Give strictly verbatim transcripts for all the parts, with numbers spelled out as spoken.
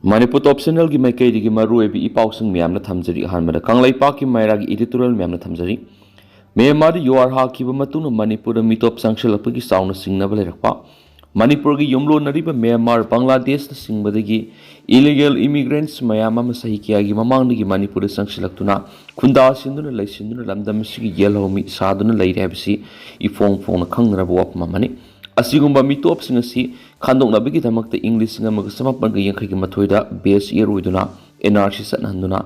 ꯃꯅꯤꯄꯨꯔ ꯇꯣꯞ ꯆꯦꯅꯦꯜꯒꯤ ꯃꯥꯏꯀꯩꯗꯒꯤ ꯃꯔꯨꯑꯣꯏꯕ ꯏ ꯄꯥꯎꯁꯤꯡ ꯃꯌꯥꯝꯅ ꯊꯝꯖꯔꯤ꯫ ꯑꯍꯥꯟꯕꯗ ꯀꯪꯂꯩꯄꯥꯛꯀꯤ ꯃꯩꯔꯥꯒꯤ ꯏꯗꯤꯇꯣꯔꯤꯌꯦꯜ ꯃꯌꯥꯝꯅ ꯊꯝꯖꯔꯤ꯫ ꯃ꯭ꯌꯥꯟꯃꯥꯔꯗ ꯌꯨꯍꯥꯔ ꯍꯥꯈꯤꯕ ꯃꯇꯨꯡꯗ ꯃꯅꯤꯄꯨꯔꯗ ꯃꯤꯇꯣꯞ ꯆꯪꯁꯤꯜꯂꯛꯄꯒꯤ ꯆꯥꯎꯅ ꯆꯤꯡꯅꯕ ꯂꯩꯔꯛꯄ꯫ ꯃꯅꯤꯄꯨꯔꯒꯤ ꯌꯨꯝꯂꯣꯟꯅꯔꯤꯕ ꯃ꯭ꯌꯥꯟꯃꯥꯔ, ꯕꯪꯒ꯭ꯂꯥꯗꯦꯁꯅ ꯆꯤꯡꯕꯗꯒꯤ illegal immigrants ꯃꯌꯥꯝ ꯑꯃ ꯆꯍꯤ ꯀꯌꯥꯒꯤ ꯃꯃꯥꯡꯗꯒꯤ ꯃꯅꯤꯄꯨꯔꯗ ꯆꯪꯁꯤꯜꯂꯛꯇꯨꯅ ꯈꯨꯟꯗꯥ ꯁꯤꯟꯗꯨꯅ ꯂꯩꯁꯤꯟꯗꯨꯅ ꯂꯝꯗꯝ ꯑꯁꯤꯒꯤ ꯌꯦꯜꯍꯧꯃꯤ ꯁꯥꯗꯨꯅ ꯂꯩꯔꯦ ꯍꯥꯏꯕꯁꯤ ꯏꯐꯣꯡ ꯐꯣꯡꯅ ꯈꯪꯅꯔꯕ ꯋꯥꯐꯝ ꯑꯃꯅꯤ꯫ ꯑꯁꯤꯒꯨꯝꯕ ꯃꯤꯇꯣꯞꯁꯤꯡ ꯑꯁꯤ ꯈꯟꯗꯣꯛꯅꯕꯒꯤꯗꯃꯛꯇ ꯏꯪ ꯂꯤꯁꯤꯡ ꯑꯃꯒ ꯆꯃꯥꯄꯟꯒ ꯌꯥꯡꯈꯩꯒꯤ ꯃꯥꯊꯣꯏꯗ base year ꯑꯣꯏꯗꯨꯅ N R C ꯆꯠꯅꯍꯟꯗꯨꯅ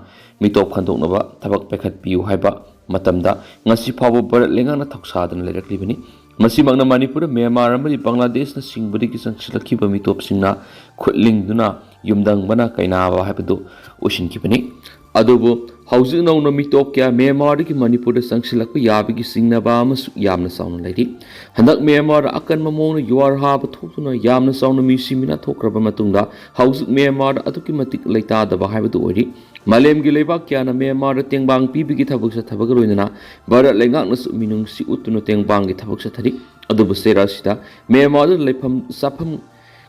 ꯃꯤꯇꯣꯞ ꯈꯟꯗꯣꯛꯅꯕ ꯊꯕꯛ ꯄꯥꯏꯈꯠꯄꯤꯌꯨ ꯍꯥꯏꯕ ꯃꯇꯝꯗ ꯉꯁꯤ ꯐꯥꯎꯕ ꯚꯥꯔꯠ ꯂꯩꯉꯥꯛꯅ ꯊꯧꯁꯥꯗꯅ ꯂꯩꯔꯛꯂꯤꯕꯅꯤ꯫ ꯃꯁꯤꯃꯛꯅ ꯃꯅꯤꯄꯨꯔꯗ ꯃ꯭ꯌꯥꯟꯃꯥꯔ ꯑꯃꯗꯤ ꯕꯪꯒ꯭ꯂꯥꯗꯦꯁꯅ ꯆꯤꯡꯕꯗꯒꯤ ꯆꯪꯁꯤꯜꯂꯛꯈꯤꯕ ꯃꯤꯇꯣꯞꯁꯤꯡꯅ ꯈꯨꯠꯂꯤꯡꯗꯨꯅ ꯌꯨꯝꯗꯪꯕꯅ ꯀꯩꯅꯥꯕ ꯍꯥꯏꯕꯗꯨ ꯑꯣꯏꯁꯤꯟꯈꯤꯕꯅꯤ꯫ ꯑꯗꯨꯕꯨ ꯍꯧꯖꯤꯛ ꯅꯧꯅ ꯃꯤꯇꯣꯞ ꯀꯌꯥ ꯃ꯭ꯌꯥꯟꯃꯥꯔꯗꯒꯤ ꯃꯅꯤꯄꯨꯔꯗ ꯆꯪꯁꯤꯜꯂꯛꯄ ꯌꯥꯕꯒꯤ ꯆꯤꯡꯅꯕ ꯑꯃꯁꯨ ꯌꯥꯝꯅ ꯆꯥꯎꯅ ꯂꯩꯔꯤ꯫ ꯍꯟꯗꯛ ꯃ꯭ꯌꯥꯟꯃꯥꯔꯗ ꯑꯀꯟꯕ ꯃꯑꯣꯡꯗ ꯌꯨꯍꯥꯔ ꯍꯥꯕ ꯊꯣꯛꯇꯨꯅ ꯌꯥꯝꯅ ꯆꯥꯎꯅ ꯃꯤꯁꯤ ꯃꯤꯅꯥ ꯊꯣꯛꯈ꯭ꯔꯕ ꯃꯇꯨꯡꯗ ꯍꯧꯖꯤꯛ ꯃ꯭ꯌꯥꯟꯃꯥꯔꯗ ꯑꯗꯨꯛꯀꯤ ꯃꯇꯤꯛ ꯂꯩꯇꯥꯗꯕ ꯍꯥꯏꯕꯗꯨ ꯑꯣꯏꯔꯤ꯫ ꯃꯥꯂꯦꯝꯒꯤ ꯂꯩꯕꯥꯛ ꯀꯌꯥꯅ ꯃ꯭ꯌꯥꯟꯃꯥꯔꯗ ꯇꯦꯡꯕꯥꯡ ꯄꯤꯕꯒꯤ ꯊꯕꯛ ꯆꯠꯊꯕꯒ ꯂꯣꯏꯅꯅ ꯚꯥꯔꯠ ꯂꯩꯉꯥꯛꯅꯁꯨ ꯃꯤꯅꯨꯡꯁꯤ ꯎꯠꯇꯨꯅ ꯇꯦꯡꯕꯥꯡꯒꯤ ꯊꯕꯛ ꯆꯠꯊꯔꯤ꯫ ꯑꯗꯨꯕꯨ ꯆꯩꯔꯥꯛ ꯑꯁꯤꯗ ꯃ꯭ꯌꯥꯟꯃꯥꯔꯗ ꯂꯩꯐꯝ ꯆꯥꯐꯝ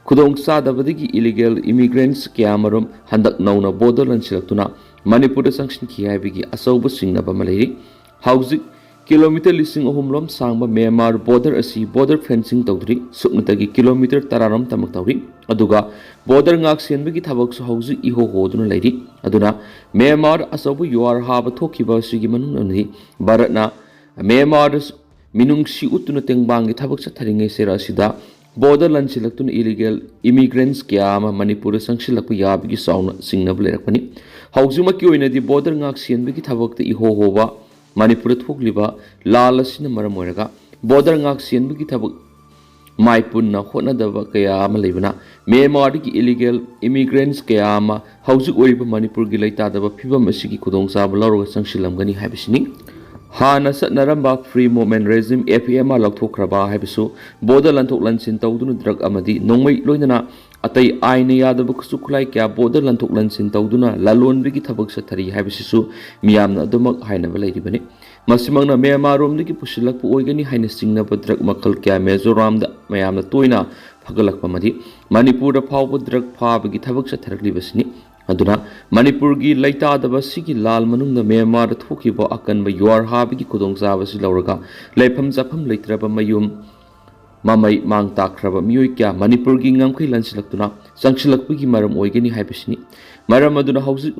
ꯈꯨꯗꯣꯡ ꯆꯥꯗꯕꯗꯒꯤ illegal immigrants ꯀꯌꯥ ꯑꯃꯔꯣꯝ ꯍꯟꯗꯛ ꯅꯧꯅ border ꯂꯥꯟꯁꯤꯜꯂꯛꯇꯨꯅ ꯃꯅꯤꯄꯨꯔꯗ ꯆꯪꯁꯤꯟꯈꯤ ꯍꯥꯏꯕꯒꯤ ꯑꯆꯧꯕ ꯆꯤꯡꯅꯕ ꯑꯃ ꯂꯩꯔꯤ꯫ ꯍꯧꯖꯤꯛ ꯀꯤꯂꯣꯃꯤꯇꯔ ꯂꯤꯁꯤꯡ ꯑꯍꯨꯝ ꯂꯣꯝ ꯁꯥꯡꯕ ꯃ꯭ꯌꯥꯟꯃꯥꯔ border ꯑꯁꯤ border fencing ꯇꯧꯗ꯭ꯔꯤ, ꯁꯨꯞꯅꯇꯒꯤ ꯀꯤꯂꯣꯃꯤꯇꯔ ꯇꯔꯥ ꯔꯣꯝ ꯇꯃꯛ ꯇꯧꯔꯤ꯫ ꯑꯗꯨꯒ border ꯉꯥꯛ ꯁꯦꯟꯕꯒꯤ ꯊꯕꯛꯁꯨ ꯍꯧꯖꯤꯛ ꯏꯍꯣ ꯍꯣꯗꯨꯅ ꯂꯩꯔꯤ꯫ ꯑꯗꯨꯅ ꯃ꯭ꯌꯥꯟꯃꯥꯔ ꯑꯆꯧꯕ ꯌꯨꯍꯥꯔ ꯍꯥꯕ ꯊꯣꯛꯈꯤꯕ ꯑꯁꯤꯒꯤ ꯃꯅꯨꯡꯗꯤ ꯚꯥꯔꯠꯅ ꯃ꯭ꯌꯥꯟꯃꯥꯔꯗ ꯃꯤꯅꯨꯡꯁꯤ ꯎꯠꯇꯨꯅ ꯇꯦꯡꯕꯥꯡꯒꯤ ꯊꯕꯛ ꯆꯠꯊꯔꯤꯉꯩ ꯆꯩꯔꯥꯛ ꯑꯁꯤꯗ border ꯂꯥꯟꯁꯤꯜꯂꯛꯇꯨꯅ illegal immigrants ꯀꯌꯥ ꯑꯃ ꯃꯅꯤꯄꯨꯔꯗ ꯆꯪꯁꯤꯜꯂꯛꯄ ꯌꯥꯕꯒꯤ ꯆꯥꯎꯅ ꯆꯤꯡꯅꯕ ꯂꯩꯔꯛꯄꯅꯤ꯫ ꯍꯧꯖꯤꯛꯃꯛꯀꯤ ꯑꯣꯏꯅꯗꯤ border ꯉꯥꯛ ꯁꯦꯟꯕꯒꯤ ꯊꯕꯛꯇ ꯏꯍꯣ ꯍꯣꯕ ꯃꯅꯤꯄꯨꯔꯗ ꯊꯣꯛꯂꯤꯕ ꯂꯥꯜ ꯑꯁꯤꯅ ꯃꯔꯝ ꯑꯣꯏꯔꯒ border ꯉꯥꯛ ꯁꯦꯟꯕꯒꯤ ꯊꯕꯛ ꯃꯥꯏ ꯄꯨꯟꯅ ꯍꯣꯠꯅꯗꯕ ꯀꯌꯥ ꯑꯃ ꯂꯩꯕꯅ ꯃ꯭ꯌꯥꯟꯃꯥꯔꯗꯒꯤ illegal immigrants ꯀꯌꯥ ꯑꯃ ꯍꯧꯖꯤꯛ ꯑꯣꯏꯔꯤꯕ ꯃꯅꯤꯄꯨꯔꯒꯤ ꯂꯩꯇꯥꯗꯕ ꯐꯤꯕꯝ ꯑꯁꯤꯒꯤ ꯈꯨꯗꯣꯡꯆꯥꯕ ꯂꯧꯔꯒ ꯆꯪꯁꯤꯜꯂꯝꯒꯅꯤ ꯍꯥꯏꯕꯁꯤꯅꯤ꯫ ꯍꯥꯟꯅ ꯆꯠꯅꯔꯝꯕ Free Movement Regime, F M R, ꯂꯧꯊꯣꯛꯈ꯭ꯔꯕ ꯍꯥꯏꯕꯁꯨ border ꯂꯥꯟꯊꯣꯛ ꯂꯥꯟꯁꯤꯟ ꯇꯧꯗꯨꯅ drug ꯑꯃꯗꯤ ꯅꯣꯡꯃꯩ ꯂꯣꯏꯅꯅ ꯑꯇꯩ ꯑꯥꯏꯟꯅ ꯌꯥꯗꯕ ꯈꯨꯠꯁꯨ ꯈꯨꯠꯂꯥꯏ ꯀꯌꯥ border ꯂꯥꯟꯊꯣꯛ ꯂꯥꯟꯁꯤꯟ ꯇꯧꯗꯨꯅ ꯂꯂꯣꯟꯕꯒꯤ ꯊꯕꯛ ꯆꯠꯊꯔꯤ ꯍꯥꯏꯕꯁꯤꯁꯨ ꯃꯤꯌꯥꯝꯅ ꯑꯗꯨꯃꯛ ꯍꯥꯏꯅꯕ ꯂꯩꯔꯤꯕꯅꯤ꯫ ꯃꯁꯤꯃꯛꯅ ꯃ꯭ꯌꯥꯟꯃꯥꯔꯔꯣꯝꯗꯒꯤ ꯄꯨꯁꯤꯜꯂꯛꯄ ꯑꯣꯏꯒꯅꯤ ꯍꯥꯏꯅ ꯆꯤꯡꯅꯕ drug ꯃꯈꯜ ꯀꯌꯥ ꯃꯤꯖꯣꯔꯥꯝꯗ ꯃꯌꯥꯝꯅ ꯇꯣꯏꯅ ꯐꯒꯠꯂꯛꯄ ꯑꯃꯗꯤ ꯃꯅꯤꯄꯨꯔꯗ ꯐꯥꯎꯕ ꯗ꯭ꯔꯒ ꯐꯥꯕꯒꯤ ꯊꯕꯛ ꯆꯠꯊꯔꯛꯂꯤꯕꯁꯤꯅꯤ꯫ ꯑꯗꯨꯅ ꯃꯅꯤꯄꯨꯔꯒꯤ ꯂꯩꯇꯥꯗꯕ ꯑꯁꯤꯒꯤ ꯂꯥꯜ ꯃꯅꯨꯡꯗ ꯃ꯭ꯌꯥꯟꯃꯥꯔꯗ ꯊꯣꯛꯈꯤꯕ ꯑꯀꯟꯕ ꯌꯨꯍꯥꯔ ꯍꯥꯕꯒꯤ ꯈꯨꯗꯣꯡꯆꯥꯕ ꯑꯁꯤ ꯂꯧꯔꯒ ꯂꯩꯐꯝ ꯆꯥꯐꯝ ꯂꯩꯇ꯭ꯔꯕ ꯃꯌꯨꯝ ꯃꯃꯩ ꯃꯥꯡ ꯇꯥꯛꯈ꯭ꯔꯕ ꯃꯤꯑꯣꯏ ꯀꯌꯥ ꯃꯅꯤꯄꯨꯔꯒꯤ ꯉꯝꯈꯩ ꯂꯥꯟꯁꯤꯜꯂꯛꯇꯨꯅ ꯆꯪꯁꯤꯜꯂꯛꯄꯒꯤ ꯃꯔꯝ ꯑꯣꯏꯒꯅꯤ ꯍꯥꯏꯕꯁꯤꯅꯤ꯫ ꯃꯔꯝ ꯑꯗꯨꯅ ꯍꯧꯖꯤꯛ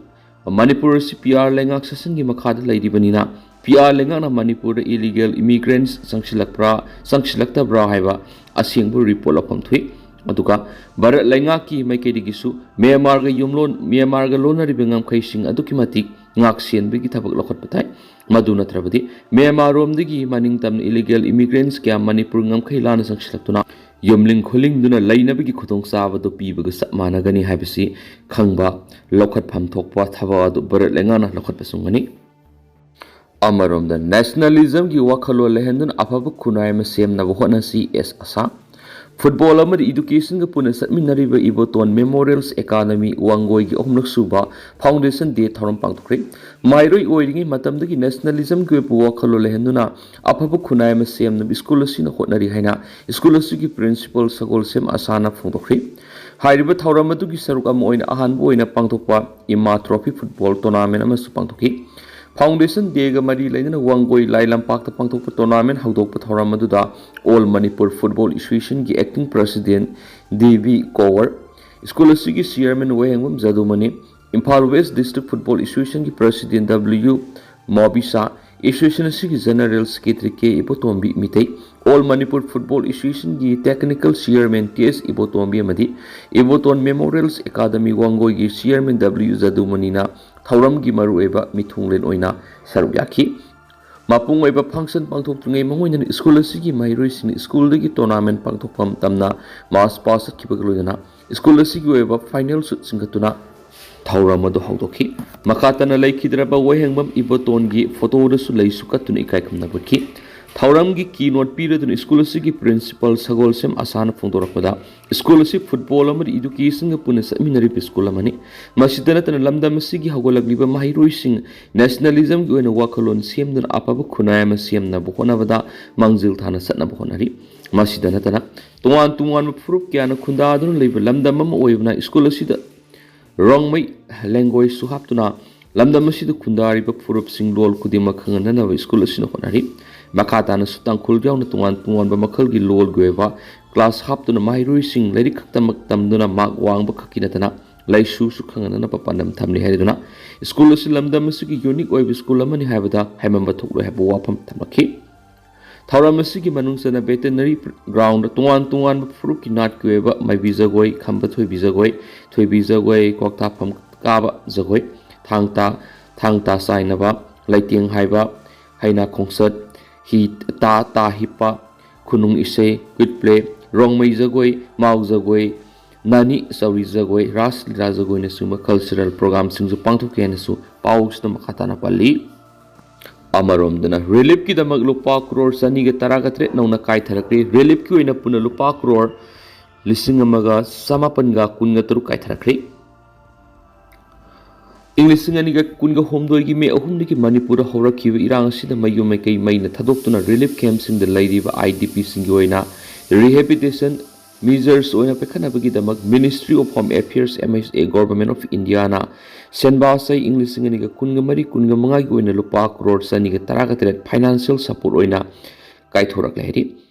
ꯃꯅꯤꯄꯨꯔ ꯑꯁꯤ ꯄꯤ ꯑꯥꯔ ꯂꯩꯉꯥꯛ ꯁꯥꯁꯟꯒꯤ ꯃꯈꯥꯗ ꯂꯩꯔꯤꯕꯅꯤꯅ ꯄꯤ ꯑꯥꯔ ꯂꯩꯉꯥꯛꯅ ꯃꯅꯤꯄꯨꯔꯗ illegal immigrants ꯆꯪꯁꯤꯜꯂꯛꯄ꯭ꯔꯥ ꯆꯪꯁꯤꯜꯂꯛꯇꯕ꯭ꯔꯥ ꯍꯥꯏꯕ ꯑꯁꯦꯡꯕ ꯔꯤꯄꯣꯔꯠ ꯂꯧꯐꯝ ꯊꯣꯛꯏ꯫ ꯑꯗꯨꯒ ꯚꯥꯔꯠ ꯂꯩꯉꯥꯛꯀꯤ ꯃꯥꯏꯀꯩꯗꯒꯤꯁꯨ ꯃ꯭ꯌꯥꯟꯃꯥꯔꯒ ꯌꯨꯝꯂꯣꯟ ꯃ꯭ꯌꯥꯟꯃꯥꯔꯒ ꯂꯣꯟꯅꯔꯤꯕ ꯉꯝꯈꯩꯁꯤꯡ ꯑꯗꯨꯛꯀꯤ ꯃꯇꯤꯛ ꯉꯥꯛ ꯁꯦꯟꯕꯒꯤ ꯊꯕꯛ ꯂꯧꯈꯠꯄ ꯇꯥꯏ꯫ ꯃꯗꯨ ꯅꯠꯇ꯭ꯔꯕꯗꯤ ꯃ꯭ꯌꯥꯟꯃꯥꯔꯔꯣꯝꯗꯒꯤ ꯃꯅꯤꯡ ꯇꯝꯅ illegal immigrants ꯀꯌꯥ ꯃꯅꯤꯄꯨꯔ ꯉꯝꯈꯩ ꯂꯥꯟꯅ ꯆꯪꯁꯤꯜꯂꯛꯇꯨꯅ ꯌꯨꯝꯂꯤꯡ ꯈꯨꯂꯤꯡꯗꯨꯅ ꯂꯩꯅꯕꯒꯤ ꯈꯨꯗꯣꯡꯆꯥꯕꯗꯨ ꯄꯤꯕꯒ ꯆꯞ ꯃꯥꯟꯅꯒꯅꯤ ꯍꯥꯏꯕꯁꯤ ꯈꯪꯕ ꯂꯧꯈꯠꯐꯝ ꯊꯣꯛꯄ ꯊꯕꯛ ꯑꯗꯨ ꯚꯥꯔꯠ ꯂꯩꯉꯥꯛꯅ ꯂꯧꯈꯠꯄ ꯆꯨꯝꯒꯅꯤ꯫ ꯑꯃꯔꯣꯝꯗ nationalismꯒꯤ ꯋꯥꯈꯜꯂꯣꯟ ꯂꯩꯍꯟꯗꯨꯅ ꯑꯐꯕ ꯈꯨꯟꯅꯥꯏ ꯑꯃ ꯁꯦꯝꯅꯕ ꯍꯣꯠꯅꯁꯤ ꯑꯦꯁ ꯑꯁꯥ꯫ Football ꯑꯃꯗꯤ educationꯒ ꯄꯨꯟꯅ ꯆꯠꯃꯤꯟꯅꯔꯤꯕ ꯏꯕꯣꯇꯣꯟ Memorials Academy ꯋꯥꯡꯒꯣꯏꯒꯤ ꯑꯍꯨꯝꯂꯛ ꯁꯨꯕ Foundation Day ꯊꯧꯔꯝ ꯄꯥꯡꯊꯣꯛꯈ꯭ꯔꯦ꯫ ꯃꯍꯩꯔꯣꯏ ꯑꯣꯏꯔꯤꯉꯩ ꯃꯇꯝꯗꯒꯤ nationalismꯒꯤ ꯑꯣꯏꯕ ꯋꯥꯈꯜꯂꯣꯟ ꯂꯩꯍꯟꯗꯨꯅ ꯑꯐꯕ ꯈꯨꯟꯅꯥꯏ ꯑꯃ ꯁꯦꯝꯅꯕ ꯁ꯭ꯀꯨꯜ ꯑꯁꯤꯅ ꯍꯣꯠꯅꯔꯤ ꯍꯥꯏꯅ ꯁ꯭ꯀꯨꯜ ꯑꯁꯤꯒꯤ principal ꯁꯒꯣꯜꯁꯦꯝ ꯑꯁꯥꯅ ꯐꯣꯡꯗꯣꯛꯈ꯭ꯔꯦ꯫ ꯍꯥꯏꯔꯤꯕ ꯊꯧꯔꯝ ꯑꯗꯨꯒꯤ ꯁꯔꯨꯛ ꯑꯃ ꯑꯣꯏꯅ ꯑꯍꯥꯟꯕ ꯑꯣꯏꯅ ꯄꯥꯡꯊꯣꯛꯄ ꯏꯃꯥ Trophy football tournament ꯑꯃꯁꯨ ꯄꯥꯡꯊꯣꯛꯈꯤ꯫ Foundation Dayꯒ ꯃꯔꯤ ꯂꯩꯅꯅ ꯋꯥꯡꯒꯣꯏ ꯂꯥꯏ ꯂꯝꯄꯥꯛꯇ ꯄꯥꯡꯊꯣꯛꯄ tournament ꯍꯧꯗꯣꯛꯄ ꯊꯧꯔꯝ ꯑꯗꯨꯗ All Manipur Football Associationꯒꯤ acting president D B Kowar, school ꯑꯁꯤꯒꯤ chairman ꯋꯥꯍꯦꯡꯕꯝ ꯖꯗꯨꯃꯅꯤ, ꯏꯝꯐꯥꯜ West District Football Associationꯒꯤ president ꯗꯕ꯭ꯂꯤꯎ ꯃꯣꯕꯤꯁꯥ, association ꯑꯁꯤꯒꯤ general secretary K Ibotombi Meitei, All Manipur Football Associationꯒꯤ technical chairman T S Ibotombi ꯑꯃꯗꯤ ꯏꯕꯣꯇꯣꯟ Memorials Academy ꯋꯥꯡꯒꯣꯏꯒꯤ chairman ꯗꯕ꯭ꯂꯤꯎ ꯖꯗꯨꯃꯅꯤꯅ ꯊꯧꯔꯝꯒꯤ ꯃꯔꯨꯑꯣꯏꯕ ꯃꯤꯊꯨꯡꯂꯦꯟ ꯑꯣꯏꯅ ꯁꯔꯨꯛ ꯌꯥꯈꯤ꯫ ꯃꯄꯨꯡ ꯑꯣꯏꯕ function ꯄꯥꯡꯊꯣꯛꯇ꯭ꯔꯤꯉꯩ ꯃꯥꯡꯑꯣꯏꯅꯅ ꯁ꯭ꯀꯨꯜ ꯑꯁꯤꯒꯤ ꯃꯍꯩꯔꯣꯏꯁꯤꯡꯅ ꯁ꯭ꯀꯨꯜꯗꯒꯤ tournament ꯄꯥꯡꯊꯣꯛꯄ ꯃꯇꯝꯗ march past ꯆꯠꯈꯤꯕꯒ ꯂꯣꯏꯅꯅ ꯁ꯭ꯀꯨꯜ ꯑꯁꯤꯒꯤ ꯑꯣꯏꯕ final shoot ꯆꯤꯡꯈꯠꯇꯨꯅ ꯊꯧꯔꯝ ꯑꯗꯨ ꯍꯧꯗꯣꯛꯈꯤ꯫ ꯃꯈꯥ ꯇꯥꯅ ꯂꯩꯈꯤꯗ꯭ꯔꯕ ꯋꯥꯍꯦꯡꯕꯝ ꯏꯕꯣꯇꯣꯟꯒꯤ photoꯗꯁꯨ ꯂꯩꯁꯨ ꯀꯠꯇꯨꯅ ꯏꯀꯥꯏ ꯈꯨꯝꯅꯕ ꯎꯠꯈꯤ꯫ ꯊꯧꯔꯝꯒꯤ keynote ꯄꯤꯔꯗꯨꯅ ꯁ꯭ꯀꯨꯜ ꯑꯁꯤꯒꯤ principal ꯁꯒꯣꯜꯁꯦꯝ ꯑꯁꯥꯅ ꯐꯣꯡꯗꯣꯔꯛꯄꯗ, ꯁ꯭ꯀꯨꯜ ꯑꯁꯤ football ꯑꯃꯗꯤ educationꯒ ꯄꯨꯟꯅ ꯆꯠꯃꯤꯟꯅꯔꯤꯕ ꯁ꯭ꯀꯨꯜ ꯑꯃꯅꯤ꯫ ꯃꯁꯤꯗ ꯅꯠꯇꯅ ꯂꯝꯗꯝ ꯑꯁꯤꯒꯤ ꯍꯧꯒꯠꯂꯛꯂꯤꯕ ꯃꯍꯩꯔꯣꯏꯁꯤꯡ nationalismꯒꯤ ꯑꯣꯏꯅ ꯋꯥꯈꯜꯂꯣꯟ ꯁꯦꯝꯗꯨꯅ ꯑꯐꯕ ꯈꯨꯟꯅꯥꯏ ꯑꯃ ꯁꯦꯝꯅꯕ ꯍꯣꯠꯅꯕꯗ ꯃꯥꯡꯖꯤꯜ ꯊꯥꯅ ꯆꯠꯅꯕ ꯍꯣꯠꯅꯔꯤ꯫ ꯃꯁꯤꯗ ꯅꯠꯇꯅ ꯇꯣꯉꯥꯟ ꯇꯣꯉꯥꯟꯕ ꯐꯨꯔꯨꯞ ꯀꯌꯥꯅ ꯈꯨꯟꯗꯥꯗꯨꯅ ꯂꯩꯕ ꯂꯝꯗꯝ ꯑꯃ ꯑꯣꯏꯕꯅ ꯁ꯭ꯀꯨꯜ ꯑꯁꯤꯗ ꯔꯣꯡꯃꯩ languageꯁꯨ ꯍꯥꯞꯇꯨꯅ ꯂꯝꯗꯝ ꯑꯁꯤꯗ ꯈꯨꯟꯗꯥꯔꯤꯕ ꯐꯨꯔꯨꯞꯁꯤꯡ ꯂꯣꯜ ꯈꯨꯗꯤꯡꯃꯛ ꯈꯪꯍꯟꯅꯅꯕ ꯁ꯭ꯀꯨꯜ ꯑꯁꯤꯅ ꯍꯣꯠꯅꯔꯤ꯫ ꯃꯈꯥ ꯇꯥꯅꯁꯨ ꯇꯥꯡꯈꯨꯜ ꯌꯥꯎꯅ ꯇꯣꯉꯥꯟ ꯇꯣꯉꯥꯟꯕ ꯃꯈꯜꯒꯤ ꯂꯣꯜꯒꯤ ꯑꯣꯏꯕ ꯀ꯭ꯂꯥꯁ ꯍꯥꯞꯇꯨꯅ ꯃꯍꯩꯔꯣꯏꯁꯤꯡ ꯂꯥꯏꯔꯤꯛ ꯈꯛꯇꯃꯛ ꯇꯝꯗꯨꯅ ꯃꯥꯔꯛ ꯋꯥꯡꯕ ꯈꯛꯀꯤ ꯅꯠꯇꯅ ꯂꯥꯏꯁꯨꯁꯨ ꯈꯪꯍꯟꯅꯅꯕ ꯄꯥꯟꯗꯝ ꯊꯝꯂꯤ ꯍꯥꯏꯗꯨꯅ ꯁ꯭ꯀꯨꯜ ꯑꯁꯤ ꯂꯝꯗꯝ ꯑꯁꯤꯒꯤ ꯌꯨꯅꯤꯛ ꯑꯣꯏꯕ ꯁ꯭ꯀꯨꯜ ꯑꯃꯅꯤ ꯍꯥꯏꯕꯗ ꯍꯥꯏꯃꯟꯕ ꯊꯣꯛꯂꯣꯏ ꯍꯥꯏꯕ ꯋꯥꯐꯝ ꯊꯝꯂꯛꯈꯤ꯫ ꯊꯧꯔꯝ ꯑꯁꯤꯒꯤ ꯃꯅꯨꯡ ꯆꯟꯅ ꯕꯦꯇꯦꯅꯔꯤ ꯒ꯭ꯔꯥꯎꯟꯗ ꯇꯣꯉꯥꯟ ꯇꯣꯉꯥꯟꯕ ꯐꯨꯔꯨꯞꯀꯤ ꯅꯥꯠꯀꯤ ꯑꯣꯏꯕ ꯃꯥꯏꯕꯤ ꯖꯒꯣꯏ, ꯈꯝꯕ ꯊꯣꯏꯕꯤ ꯖꯒꯣꯏ, ꯊꯣꯏꯕꯤ ꯖꯒꯣꯏ, ꯀ꯭ꯋꯥꯛꯊꯥꯐꯝ ꯀꯥꯕ ꯖꯒꯣꯏ, ꯊꯥꯡ ꯇꯥ, ꯊꯥꯡ ꯇꯥ ꯆꯥꯏꯅꯕ, ꯂꯩꯇꯦꯡ ꯍꯥꯏꯕ, ꯍꯩꯅꯥ ꯈꯣꯡꯆꯠ, ꯍꯤ ꯇꯥ ꯇꯥ ꯍꯤꯞꯄ, ꯈꯨꯅꯨꯡ ꯏꯁꯩ, ꯀꯨꯠ ꯄ꯭ꯂꯦ, ꯔꯣꯡꯃꯩ ꯖꯒꯣꯏ, ꯃꯥꯎ ꯖꯒꯣꯏ, ꯅꯥꯅꯤ ꯆꯧꯔꯤ ꯖꯒꯣꯏ, ꯔꯥꯁ ꯂꯤꯂꯥ ꯖꯒꯣꯏꯅꯆꯤꯡꯕ ꯀꯜꯆꯔꯦꯜ ꯄ꯭ꯔꯣꯒ꯭ꯔꯥꯝꯁꯤꯡꯁꯨ ꯄꯥꯡꯊꯣꯛꯈꯤ ꯍꯥꯏꯅꯁꯨ ꯄꯥꯎꯁꯤꯗ ꯃꯈꯥ ꯇꯥꯅ ꯄꯜꯂꯤ꯫ ꯑꯃꯔꯣꯝꯗꯅ ꯔꯤꯂꯤꯐꯀꯤꯗꯃꯛ ꯂꯨꯄꯥ ꯀ꯭ꯔꯣꯔ ꯆꯅꯤꯒ ꯇꯔꯥꯒ ꯇꯔꯦꯠ ꯅꯧꯅ ꯀꯥꯏꯊꯔꯛꯂꯤ꯫ ꯔꯤꯂꯤꯐꯀꯤ ꯑꯣꯏꯅ ꯄꯨꯟꯅ ꯂꯨꯄꯥ ꯀ꯭ꯔꯣꯔ ꯂꯤꯁꯤꯡ ꯑꯃꯒ ꯆꯃꯥꯄꯟꯒ ꯀꯨꯟꯒ ꯇꯔꯨꯛ ꯀꯥꯏꯊꯔꯛꯈ꯭ꯔꯦ꯫ ꯏꯪ ꯂꯤꯁꯤꯡ ꯑꯅꯤꯒ ꯀꯨꯟꯒ ꯍꯨꯝꯗꯣꯏꯒꯤ ꯃꯦ ꯑꯍꯨꯝꯗꯒꯤ ꯃꯅꯤꯄꯨꯔꯗ ꯍꯧꯔꯛꯈꯤꯕ ꯏꯔꯥꯡ ꯑꯁꯤꯗ ꯃꯌꯨꯝ ꯃꯩꯀꯩ ꯃꯩꯅ ꯊꯥꯗꯣꯛꯇꯨꯅ ꯔꯤꯂꯤꯐ ꯀꯦꯝꯞꯁꯤꯡꯗ ꯂꯩꯔꯤꯕ IDPꯁꯤꯡꯒꯤ ꯑꯣꯏꯅ ꯔꯤꯍꯦꯕꯤꯂꯤꯇꯦꯁꯟ ꯃꯤꯖꯔꯁ ꯑꯣꯏꯅ ꯄꯤꯈꯠꯅꯕꯒꯤꯗꯃꯛ Ministry of Home Affairs, MHA, Government of Indiaꯅ ꯁꯦꯟꯕꯥ ꯆꯍꯤ ꯏꯪ ꯂꯤꯁꯤꯡ ꯑꯅꯤꯒ ꯀꯨꯟꯒ ꯃꯔꯤ ꯀꯨꯟꯒ ꯃꯉꯥꯒꯤ ꯑꯣꯏꯅ ꯂꯨꯄꯥ ꯀ꯭ꯔꯣꯔ ꯆꯅꯤꯒ ꯇꯔꯥꯒ ꯇꯔꯦꯠ ꯐꯥꯏꯅꯥꯟꯁꯤꯌꯦꯜ ꯁꯄꯣꯔꯠ ꯑꯣꯏꯅ ꯀꯥꯏꯊꯣꯔꯛꯂꯦ ꯍꯥꯏꯔꯤ꯫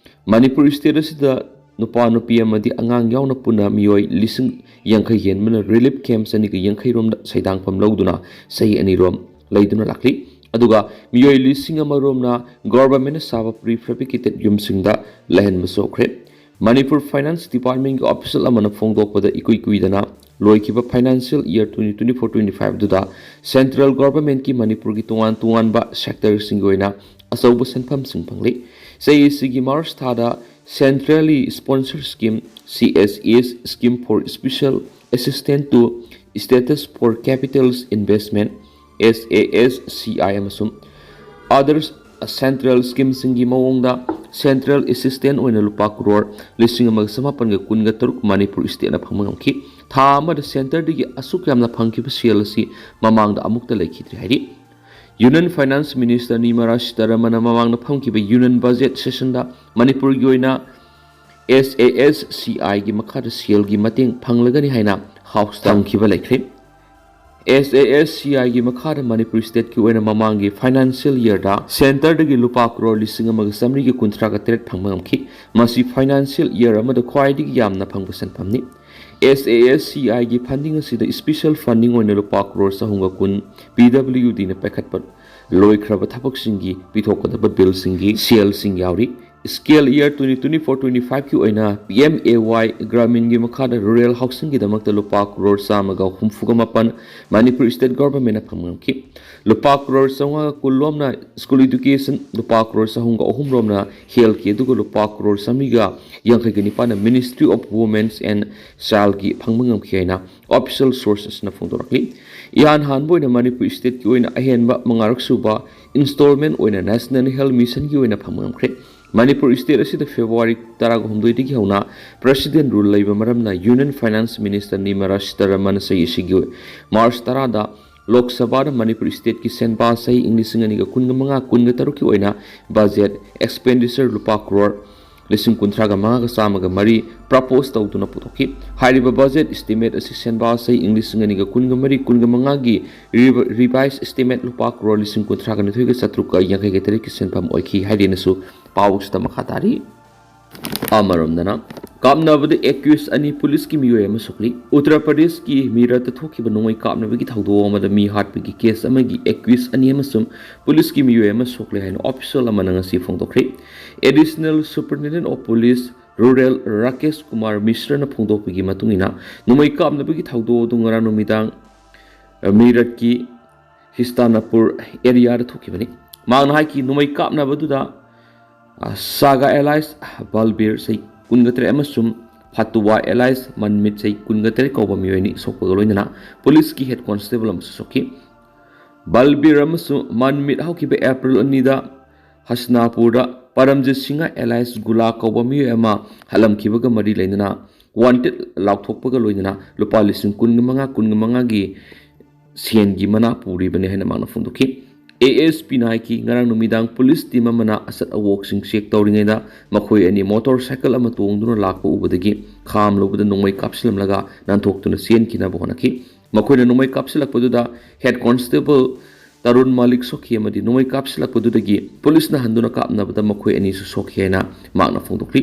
ꯃꯅꯤꯄꯨꯔ ꯁ꯭ꯇꯦꯠ ꯑꯁꯤꯗ ꯅꯨꯄꯥ ꯅꯨꯄꯤ ꯑꯃꯗꯤ ꯑꯉꯥꯡ ꯌꯥꯎꯅ ꯄꯨꯟꯅ ꯃꯤꯑꯣꯏ ꯂꯤꯁꯤꯡ ꯌꯥꯡꯈꯩ ꯍꯦꯟꯕꯅ ꯔꯤꯂꯤꯐ ꯀꯦꯝꯞ ꯆꯅꯤꯒ ꯌꯥꯡꯈꯩ ꯔꯣꯝꯗ ꯁꯩꯗꯥꯡꯐꯝ ꯂꯧꯗꯨꯅ ꯆꯍꯤ ꯑꯅꯤꯔꯣꯝ ꯂꯩꯗꯨꯅ ꯂꯥꯛꯂꯤ꯫ ꯑꯗꯨꯒ ꯃꯤꯑꯣꯏ ꯂꯤꯁꯤꯡ ꯑꯃꯔꯣꯝꯅ ꯒꯣꯚꯔꯟꯃꯦꯟꯠꯅ ꯁꯥꯕ ꯄ꯭ꯔꯤ ꯐꯦꯕ꯭ꯔꯤꯀꯦꯇꯦꯗ ꯌꯨꯝꯁꯤꯡꯗ ꯂꯩꯍꯟꯕꯁꯨ ꯍꯧꯈ꯭ꯔꯦ꯫ ꯃꯅꯤꯄꯨꯔ ꯐꯥꯏꯅꯥꯟꯁ ꯗꯤꯄꯥꯔꯠꯃꯦꯟꯠꯀꯤ ꯑꯣꯐꯤꯁꯤꯌꯦꯜ ꯑꯃꯅ ꯐꯣꯡꯗꯣꯛꯄꯗ ꯏꯀꯨꯏ ꯀꯨꯏꯗꯅ ꯂꯣꯏꯈꯤꯕ financial year twenty twenty four twenty five ꯑꯗꯨꯗ ꯁꯦꯟꯇ꯭ꯔꯦꯜ ꯒꯣꯚꯔꯟꯃꯦꯟꯠꯀꯤ ꯃꯅꯤꯄꯨꯔꯒꯤ ꯇꯣꯉꯥꯟ ꯇꯣꯉꯥꯟꯕ ꯁꯦꯛꯇꯔꯁꯤꯡꯒꯤ ꯑꯣꯏꯅ ꯑꯆꯧꯕ ꯁꯦꯟꯐꯝꯁꯤꯡ ꯐꯪꯂꯤ꯫ ꯆꯍꯤ ꯑꯁꯤꯒꯤ ꯃꯥꯔꯆ ꯊꯥꯗ Centrally Sponsored Scheme, CSS Scheme for Special Assistance to States for Capital Investment, SASCI, ꯑꯃꯁꯨꯡ other central schemeꯁꯤꯡꯒꯤ ꯃꯑꯣꯡꯗ ꯁꯦꯟꯇ꯭ꯔꯦꯜ ꯑꯦꯁꯤꯁꯇꯦꯟꯁ ꯑꯣꯏꯅ ꯂꯨꯄꯥ ꯀ꯭ꯔꯣꯔ ꯂꯤꯁꯤꯡ ꯑꯃꯒ ꯆꯃꯥꯄꯟꯒ ꯀꯨꯟꯒ ꯇꯔꯨꯛ ꯃꯅꯤꯄꯨꯔ ꯁ꯭ꯇꯦꯠꯅ ꯐꯪꯕ ꯉꯝꯈꯤ꯫ ꯊꯥ ꯑꯃꯗ ꯁꯦꯟꯇꯔꯗꯒꯤ ꯑꯁꯨꯛ ꯌꯥꯝꯅ ꯐꯪꯈꯤꯕ ꯁꯦꯜ ꯑꯁꯤ ꯃꯃꯥꯡꯗ ꯑꯃꯨꯛꯇ ꯂꯩꯈꯤꯗ꯭ꯔꯤ ꯍꯥꯏꯔꯤ꯫ Union Finance Minister Nirmala Sitharaman ꯃꯃꯥꯡꯗ ꯐꯝꯈꯤꯕ Union Budget Session ꯗ ꯃꯅꯤꯄꯨꯔꯒꯤ ꯑꯣꯏꯅ S A S C I ꯒꯤ ꯃꯈꯥꯗ ꯁꯦꯜꯒꯤ ꯃꯇꯦꯡ ꯐꯪꯂꯒꯅꯤ ꯍꯥꯏꯅ House ꯇ ꯊꯝꯈꯤꯕ ꯂꯩꯈ꯭ꯔꯦ꯫ S A S C I ꯒꯤ ꯃꯈꯥꯗ ꯃꯅꯤꯄꯨꯔ state ꯀꯤ ꯑꯣꯏꯅ ꯃꯃꯥꯡꯒꯤ financial year ꯗ centre ꯗꯒꯤ ꯂꯨꯄꯥ ꯀ꯭ꯔꯣꯔ ꯂꯤꯁꯤꯡ ꯑꯃꯒ ꯆꯥꯃꯔꯤꯒ ꯀꯨꯟꯊ꯭ꯔꯥꯒ ꯇꯔꯦꯠ ꯐꯪꯕ ꯉꯝꯈꯤ꯫ ꯃꯁꯤ financial year ꯑꯃꯗ ꯈ꯭ꯋꯥꯏꯗꯒꯤ ꯌꯥꯝꯅ ꯐꯪꯕ ꯁꯦꯟꯐꯝꯅꯤ꯫ S A S C I ꯒꯤ funding ꯑꯁꯤꯗ special funding ꯑꯣꯏꯅ ꯂꯨꯄꯥ ꯀ꯭ꯔꯣꯔ ꯆꯍꯨꯝꯒ ꯀꯨꯟ P W D ꯅ ꯄꯥꯏꯈꯠꯄ ꯂꯣꯏꯈ꯭ꯔꯕ ꯊꯕꯛꯁꯤꯡꯒꯤ ꯄꯤꯊꯣꯛꯀꯗꯕ ꯕꯤꯜꯁꯤꯡꯒꯤ ꯁꯦꯜꯁꯤꯡ ꯌꯥꯎꯔꯤ꯫ Scale year twenty twenty-four twenty-five ꯀꯤ ꯑꯣꯏꯅ P M A Y ꯒ꯭ꯔꯥꯃꯤꯟꯒꯤ ꯃꯈꯥꯗ rural housing ꯒꯤꯗꯃꯛꯇ ꯂꯨꯄꯥ ꯀ꯭ꯔꯣꯔ ꯆꯥꯝꯃꯒ ꯍꯨꯝꯐꯨꯒ ꯃꯥꯄꯟ ꯃꯅꯤꯄꯨꯔ state government ꯅ ꯐꯪꯕ ꯉꯝꯈꯤ꯫ ꯂꯨꯄꯥ ꯀ꯭ꯔꯣꯔ ꯆꯥꯝꯃꯉꯥꯒ ꯀꯨꯟ ꯔꯣꯝꯅ school education, ꯂꯨꯄꯥ ꯀ꯭ꯔꯣꯔ ꯆꯍꯨꯝꯒ ꯑꯍꯨꯝ ꯔꯣꯝꯅ health ꯀꯤ, ꯑꯗꯨꯒ ꯂꯨꯄꯥ crore ꯆꯥꯃꯔꯤꯒ ꯌꯥꯡꯈꯩꯒ ꯅꯤꯄꯥꯟꯅ Ministry of Women's and Child ꯀꯤ ꯐꯪꯕ ꯉꯝꯈꯤ ꯍꯥꯏꯅ official source ꯑꯁꯤꯅ ꯐꯣꯡꯗꯣꯔꯛꯂꯤ꯫ ꯏꯍꯥꯟ ꯍꯥꯟꯕ ꯑꯣꯏꯅ ꯃꯅꯤꯄꯨꯔ state ꯀꯤ ꯑꯣꯏꯅ ꯑꯍꯦꯟꯕ ꯃꯉꯥꯔꯛ ꯁꯨꯕ installment ꯑꯣꯏꯅ National Health Mission ꯒꯤ ꯑꯣꯏꯅ ꯐꯪꯕ ꯉꯝꯈ꯭ꯔꯦ꯫ ꯃꯅꯤꯄꯨꯔ state ꯑꯁꯤꯗ February ꯇꯔꯥꯍꯨꯝꯗꯣꯏꯗꯒꯤ ꯍꯧꯅ President Rule ꯂꯩꯕ ꯃꯔꯝꯅ Union Finance Minister Nirmala Sitharaman ꯆꯍꯤ ꯑꯁꯤꯒꯤ March ꯇꯔꯥꯗ Lok Sabha ꯗ ꯃꯅꯤꯄꯨꯔ state ꯀꯤ ꯁꯦꯟꯕꯥ ꯆꯍꯤ ꯏꯪ ꯂꯤꯁꯤꯡ ꯑꯅꯤꯒ ꯀꯨꯟꯒ ꯃꯉꯥ ꯀꯨꯟꯒ ꯇꯔꯨꯛꯀꯤ ꯑꯣꯏꯅ budget expenditure ꯂꯨꯄꯥ ꯀ꯭ꯔꯣꯔ ꯂꯤꯁꯤꯡ ꯀꯨꯟꯊ꯭ꯔꯥꯒ ꯃꯉꯥꯒ ꯆꯥꯝꯃꯒ ꯃꯔꯤ propose ꯇꯧꯗꯨꯅ ꯄꯨꯊꯣꯛꯈꯤ꯫ ꯍꯥꯏꯔꯤꯕ budget estimate ꯑꯁꯤ ꯁꯦꯟꯕꯥ ꯆꯍꯤ ꯏꯪ ꯂꯤꯁꯤꯡ ꯑꯅꯤꯒ ꯀꯨꯟꯒ ꯃꯔꯤ ꯀꯨꯟꯒ ꯃꯉꯥꯒꯤ revised estimate ꯂꯨꯄꯥ ꯀ꯭ꯔꯣꯔ ꯂꯤꯁꯤꯡ ꯀꯨꯟꯊ꯭ꯔꯥꯒ ꯅꯤꯊꯣꯏꯒ ꯆꯥꯇ꯭ꯔꯨꯛꯀ ꯌꯥꯡꯈꯩꯒ ꯇꯔꯦꯠꯀꯤ ꯁꯦꯟꯐꯝ ꯑꯣꯏꯈꯤ ꯍꯥꯏꯗꯦꯅꯁꯨ ꯄꯥꯎ ꯑꯁꯤꯗ ꯃꯈꯥ ꯇꯥꯔꯤ꯫ ꯑꯃꯔꯣꯝꯗꯅ, ꯀꯥꯞꯅꯕꯗ accused ꯑꯅꯤ ꯄꯨꯂꯤꯁꯀꯤ ꯃꯤꯑꯣꯏ ꯑꯃ ꯁꯣꯛꯂꯤ꯫ ꯎꯠꯇꯔ ꯄ꯭ꯔꯗꯦꯁꯀꯤ ꯃꯤꯔꯠꯇ ꯊꯣꯛꯈꯤꯕ ꯅꯣꯡꯃꯩ ꯀꯥꯞꯅꯕꯒꯤ ꯊꯧꯗꯣꯛ ꯑꯃꯗ ꯃꯤ ꯍꯥꯠꯄꯒꯤ case ꯑꯃꯒꯤ accused ꯑꯅꯤ ꯑꯃꯁꯨꯡ ꯄꯨꯂꯤꯁꯀꯤ ꯃꯤꯑꯣꯏ ꯑꯃ ꯁꯣꯛꯂꯦ ꯍꯥꯏꯅ official ꯑꯃꯅ ꯉꯁꯤ ꯐꯣꯡꯗꯣꯛꯈ꯭ꯔꯦ꯫ Additional Superintendent of Police Rural Rakesh Kumar ꯃꯤꯁ꯭ꯔꯅ ꯐꯣꯡꯗꯣꯛꯄꯒꯤ ꯃꯇꯨꯡ ꯏꯟꯅ, ꯅꯣꯡꯃꯩ ꯀꯥꯞꯅꯕꯒꯤ ꯊꯧꯗꯣꯛ ꯑꯗꯨ ꯉꯔꯥꯡ ꯅꯨꯃꯤꯗꯥꯡ ꯃꯤꯔꯠꯀꯤ ꯍꯤꯁꯇꯥꯅꯄꯨꯔ area ꯗ ꯊꯣꯛꯈꯤꯕꯅꯤ꯫ ꯃꯍꯥꯛꯅ ꯍꯥꯏꯈꯤ, ꯅꯣꯡꯃꯩ ꯀꯥꯞꯅꯕꯗꯨꯗ, ꯑ, ꯁꯥꯒꯥ alias ꯕꯜꯕꯤꯔ, ꯆꯍꯤ ꯀꯨꯟꯒ ꯇꯔꯦꯠ, ꯑꯃꯁꯨꯡ ꯐꯥꯇꯨꯋꯥ alias ꯃꯟꯃꯤꯠ, ꯆꯍꯤ ꯀꯨꯟꯒ ꯇꯔꯦꯠ ꯀꯧꯕ ꯃꯤꯑꯣꯏ ꯑꯅꯤ ꯁꯣꯛꯄꯒ ꯂꯣꯏꯅꯅ ꯄꯨꯂꯤꯁꯀꯤ head constable ꯑꯃꯁꯨ ꯁꯣꯛꯈꯤ꯫ ꯕꯜꯕꯤꯔ ꯑꯃꯁꯨꯡ ꯃꯟꯃꯤꯠ ꯍꯧꯈꯤꯕ April ꯑꯅꯤꯗ ꯍꯁꯅꯥꯄꯨꯔꯗ ꯄꯔꯝꯖꯤꯠ ꯁꯤꯡꯍ alias ꯒꯨꯂꯥ ꯀꯧꯕ ꯃꯤꯑꯣꯏ ꯑꯃ ꯍꯥꯠꯂꯝꯈꯤꯕꯒ ꯃꯔꯤ ꯂꯩꯅꯅ wanted ꯂꯥꯎꯊꯣꯛꯄꯒ ꯂꯣꯏꯅꯅ ꯂꯨꯄꯥ ꯂꯤꯁꯤꯡ ꯀꯨꯟꯒ ꯃꯉꯥ, ꯀꯨꯟꯒ ꯃꯉꯥꯒꯤ ꯁꯦꯟꯒꯤ ꯃꯅꯥ ꯄꯨꯔꯤꯕꯅꯤ ꯍꯥꯏꯅ ꯃꯍꯥꯛꯅ ꯐꯣꯡꯗꯣꯛꯈꯤ꯫ ꯑꯦ ꯑꯦꯁ ꯄꯤꯅ ꯍꯥꯏꯈꯤ, ꯉꯔꯥꯡ ꯅꯨꯃꯤꯗꯥꯡ ꯄꯨꯂꯤꯁ ꯇꯤꯝ ꯑꯃꯅ ꯑꯁꯠ ꯑꯋꯣꯛꯁꯤꯡ ꯆꯦꯛ ꯇꯧꯔꯤꯉꯩꯗ ꯃꯈꯣꯏ ꯑꯅꯤ ꯃꯣꯇꯣꯔ ꯁꯥꯏꯀꯜ ꯑꯃ ꯇꯣꯡꯗꯨꯅ ꯂꯥꯛꯄ ꯎꯕꯗꯒꯤ ꯈꯥꯝꯂꯨꯕꯗ ꯅꯣꯡꯃꯩ ꯀꯥꯞꯁꯤꯜꯂꯝꯂꯒ ꯅꯥꯟꯊꯣꯛꯇꯨꯅ ꯆꯦꯟꯈꯤꯅꯕ ꯍꯣꯠꯅꯈꯤ꯫ ꯃꯈꯣꯏꯅ ꯅꯣꯡꯃꯩ ꯀꯥꯞꯁꯤꯜꯂꯛꯄꯗꯨꯗ ꯍꯦꯗ ꯀꯣꯟꯁꯇꯦꯕꯜ ꯇꯔꯨꯟ ꯃꯥꯂꯤꯛ ꯁꯣꯛꯈꯤ ꯑꯃꯗꯤ ꯅꯣꯡꯃꯩ ꯀꯥꯞꯁꯤꯜꯂꯛꯄꯗꯨꯗꯒꯤ ꯄꯨꯂꯤꯁꯅ ꯍꯟꯗꯨꯅ ꯀꯥꯞꯅꯕꯗ ꯃꯈꯣꯏ ꯑꯅꯤꯁꯨ ꯁꯣꯛꯈꯤ ꯍꯥꯏꯅ ꯃꯍꯥꯛꯅ ꯐꯣꯡꯗꯣꯛꯈꯤ꯫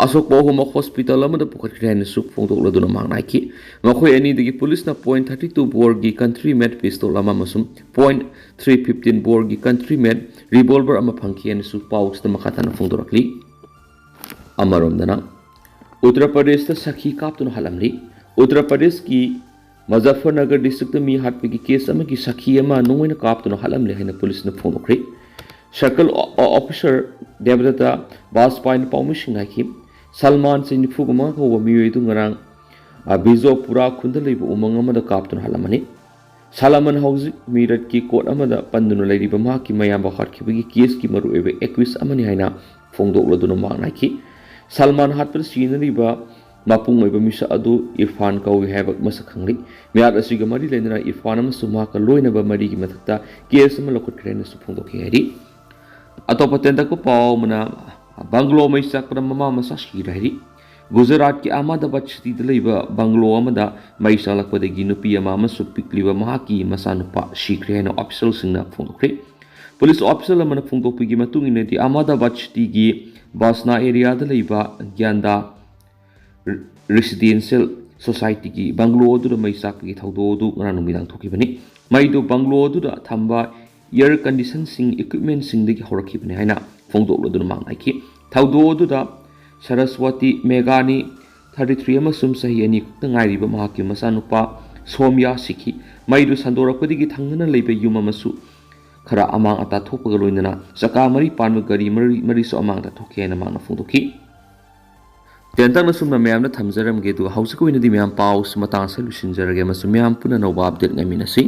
ꯑꯁꯣꯛꯄ ꯑꯍꯨꯝꯃꯛ ꯍꯣꯁꯄꯤꯇꯥꯜ ꯑꯃꯗ ꯄꯨꯈꯠꯈ꯭ꯔꯦ ꯍꯥꯏꯅꯁꯨ ꯐꯣꯡꯗꯣꯛꯂꯗꯨꯅ ꯃꯍꯥꯛꯅ ꯍꯥꯏꯈꯤ꯫ ꯃꯈꯣꯏ ꯑꯅꯤꯗꯒꯤ ꯄꯨꯂꯤꯁꯅ ꯄꯣꯏꯟ ꯊꯥꯔꯇꯤ ꯇꯨ ꯕꯣꯔꯒꯤ ꯀꯟꯇ꯭ꯔꯤ ꯃꯦꯠ ꯄꯤꯁꯇꯣꯜ ꯑꯃ ꯑꯃꯁꯨꯡ ꯄꯣꯏꯟ ꯊ꯭ꯔꯤ ꯐꯤꯐꯇꯤꯟ ꯕꯣꯔꯒꯤ ꯀꯟꯇ꯭ꯔꯤ ꯃꯦꯠ ꯔꯤꯚꯣꯜꯚꯔ ꯑꯃ ꯐꯪꯈꯤ ꯍꯥꯏꯅꯁꯨ ꯄꯥꯎꯁꯤꯗ ꯃꯈꯥ ꯇꯥꯅ ꯐꯣꯡꯗꯣꯔꯛꯂꯤ꯫ ꯑꯃꯔꯣꯝꯗꯅ ꯎꯠꯇꯔ ꯄ꯭ꯔꯗꯦꯁꯇ ꯁꯈꯤ ꯀꯥꯞꯇꯨꯅ ꯍꯥꯠꯂꯝꯂꯤ꯫ ꯎꯠꯇꯔ ꯄ꯭ꯔꯗꯦꯁꯀꯤ ꯃꯖꯐꯔꯅꯒꯔ ꯗꯤꯁꯇ꯭ꯔꯤꯛꯇ ꯃꯤ ꯍꯥꯠꯄꯒꯤ ꯀꯦꯁ ꯑꯃꯒꯤ ꯁꯈꯤ ꯑꯃ ꯅꯣꯡꯃꯩꯅ ꯀꯥꯞꯇꯨꯅ ꯍꯥꯠꯂꯝꯂꯦ ꯍꯥꯏꯅ ꯄꯨꯂꯤꯁꯅ ꯐꯣꯡꯗꯣꯛꯈ꯭ꯔꯦ꯫ ꯁꯔꯀꯜ ꯑꯣ-, ꯑꯣ-, ꯑꯣꯐꯤꯁꯔ ꯗꯦꯕꯗꯠꯇ ꯕꯥꯖꯄꯥꯏꯅ ꯄꯥꯎꯃꯤꯁꯤꯡꯅ ꯍꯥꯏꯈꯤ, ꯁꯜꯃꯥꯟ ꯆꯍꯤ ꯅꯤꯐꯨꯒ ꯃꯉꯥ ꯀꯧꯕ ꯃꯤꯑꯣꯏ ꯑꯗꯨ ꯉꯔꯥꯡ, ꯑ, ꯕꯤꯖꯣꯄꯨꯔꯥ ꯈꯨꯟꯗ ꯂꯩꯕ ꯎꯃꯪ ꯑꯃꯗ ꯀꯥꯞꯇꯨꯅ ꯍꯥꯠꯂꯝꯃꯅꯤ꯫ ꯁꯜꯃꯥꯟ ꯍꯧꯖꯤꯛ ꯃꯤꯔꯠꯀꯤ ꯀꯣꯔꯠ ꯑꯃꯗ ꯄꯟꯗꯨꯅ ꯂꯩꯔꯤꯕ ꯃꯍꯥꯛꯀꯤ ꯃꯌꯥꯝꯕ ꯍꯥꯠꯈꯤꯕꯒꯤ ꯀꯦꯁꯀꯤ ꯃꯔꯨꯑꯣꯏꯕ ꯑꯦꯀ꯭ꯌꯨꯁ ꯑꯃꯅꯤ ꯍꯥꯏꯅ ꯐꯣꯡꯗꯣꯛꯂꯗꯨꯅ ꯃꯍꯥꯛꯅ ꯍꯥꯏꯈꯤ꯫ ꯁꯜꯃꯥꯟ ꯍꯥꯠꯄꯗ ꯁꯤꯖꯤꯟꯅꯔꯤꯕ ꯃꯄꯨꯡ ꯑꯣꯏꯕ ꯃꯤꯁꯛ ꯑꯗꯨ ꯏꯔꯐꯥꯟ ꯀꯧꯏ ꯍꯥꯏꯕ ꯃꯁꯛ ꯈꯪꯂꯤ꯫ ꯃꯤꯍꯥꯠ ꯑꯁꯤꯒ ꯃꯔꯤ ꯂꯩꯅꯅ ꯏꯔꯐꯥꯟ ꯑꯃꯁꯨꯡ ꯃꯍꯥꯛꯀ ꯂꯣꯏꯅꯕ ꯃꯔꯤꯒꯤ ꯃꯊꯛꯇ ꯀꯦꯁ ꯑꯃ ꯂꯧꯈꯠꯈ꯭ꯔꯦ ꯍꯥꯏꯅꯁꯨ ꯐꯣꯡꯗꯣꯛꯈꯤ ꯍꯥꯏꯔꯤ꯫ ꯑꯇꯣꯞꯄ ꯇꯦꯟꯇꯛꯄ ꯄꯥꯎ ꯑꯃꯅ, ꯕꯪꯒ꯭ꯂꯣ ꯃꯩ ꯆꯥꯛꯄꯗ ꯃꯃꯥ ꯃꯆꯥ ꯁꯤꯔꯦ ꯍꯥꯏꯔꯤ꯫ ꯒꯨꯖꯔꯥꯠꯀꯤ ꯑꯍꯃꯗꯥꯕꯥꯗ ꯁꯤꯇꯤꯗ ꯂꯩꯕ ꯕꯪꯒ꯭ꯂꯣ ꯑꯃꯗ ꯃꯩ ꯆꯥꯛꯂꯛꯄꯗꯒꯤ ꯅꯨꯄꯤ ꯑꯃ ꯑꯃꯁꯨꯡ ꯄꯤꯛꯂꯤꯕ ꯃꯍꯥꯛꯀꯤ ꯃꯆꯥꯅꯨꯄꯥ ꯁꯤꯈ꯭ꯔꯦ ꯍꯥꯏꯅ ꯑꯣꯐꯤꯁꯤꯌꯦꯜꯁꯤꯡꯅ ꯐꯣꯡꯗꯣꯛꯈ꯭ꯔꯦ꯫ ꯄꯨꯂꯤꯁ ꯑꯣꯐꯤꯁꯤꯌꯦꯜ ꯑꯃꯅ ꯐꯣꯡꯗꯣꯛꯄꯒꯤ ꯃꯇꯨꯡ ꯏꯟꯅꯗꯤ, ꯑꯍꯃꯗꯥꯕꯥꯗ ꯁꯤꯇꯤꯒꯤ ꯕꯥꯁꯅꯥ ꯑꯦꯔꯤꯌꯥꯗ ꯂꯩꯕ ꯒ꯭ꯌꯥꯟꯗꯥ ꯔꯦꯁꯤꯗꯦꯟꯁꯤꯌꯦꯜ ꯁꯣꯁꯥꯏꯇꯤꯒꯤ ꯕꯪꯒ꯭ꯂꯣ ꯑꯗꯨꯗ ꯃꯩ ꯆꯥꯛꯄꯒꯤ ꯊꯧꯗꯣꯛ ꯑꯗꯨ ꯉꯔꯥꯡ ꯅꯨꯃꯤꯗꯥꯡ ꯊꯣꯛꯈꯤꯕꯅꯤ꯫ ꯃꯩꯗꯨ ꯕꯪꯒ꯭ꯂꯣ ꯑꯗꯨꯗ ꯊꯝꯕ ꯏꯌꯔ ꯀꯟꯗꯤꯁꯟꯁꯤꯡ ꯏꯀ꯭ꯋꯤꯞꯃꯦꯟꯁꯤꯡꯗꯒꯤ ꯍꯧꯔꯛꯈꯤꯕꯅꯤ ꯍꯥꯏꯅ ꯐꯣꯡꯗꯣꯛꯂꯗꯨꯅ ꯃꯍꯥꯛꯅ ꯍꯥꯏꯈꯤ꯫ ꯊꯧꯗꯣꯛ ꯑꯗꯨꯗ ꯁꯔꯁꯋꯇꯤ ꯃꯦꯒꯥꯅꯤ, ꯊꯥꯔꯇꯤ ꯊ꯭ꯔꯤ ꯑꯃꯁꯨꯡ ꯆꯍꯤ ꯑꯅꯤ ꯈꯛꯇ ꯉꯥꯏꯔꯤꯕ ꯃꯍꯥꯛꯀꯤ ꯃꯆꯥꯅꯨꯄꯥ ꯁꯣꯝꯌꯥ ꯁꯤꯈꯤ꯫ ꯃꯩꯗꯨ ꯁꯟꯗꯣꯔꯛꯄꯗꯒꯤ ꯊꯪꯅꯅ ꯂꯩꯕ ꯌꯨꯝ ꯑꯃꯁꯨ ꯈꯔ ꯑꯃꯥꯡ ꯑꯇꯥ ꯊꯣꯛꯄꯒ ꯂꯣꯏꯅꯅ ꯆꯀꯥ ꯃꯔꯤ ꯄꯥꯟꯕ ꯒꯥꯔꯤ ꯃꯔꯤ, ꯃꯔꯤꯁꯨ ꯑꯃꯥꯡ ꯑꯇꯥ ꯊꯣꯛꯈꯤ ꯍꯥꯏꯅ ꯃꯍꯥꯛꯅ ꯐꯣꯡꯗꯣꯛꯈꯤ꯫ ꯇꯦꯟꯇꯛꯅ ꯁꯨꯝꯅ ꯃꯌꯥꯝꯗ ꯊꯝꯖꯔꯝꯒꯦ, ꯑꯗꯨꯒ ꯍꯧꯖꯤꯛꯀꯤ ꯑꯣꯏꯅꯗꯤ ꯃꯌꯥꯝ ꯄꯥꯎꯁꯤ ꯃꯇꯥꯡ ꯑꯁꯤꯗ ꯂꯣꯏꯁꯤꯟꯖꯔꯒꯦ ꯑꯃꯁꯨꯡ ꯃꯌꯥꯝ ꯄꯨꯟꯅ ꯑꯅꯧꯕ ꯑꯞꯗꯦꯠ ꯉꯥꯏꯃꯤꯟꯅꯁꯤ꯫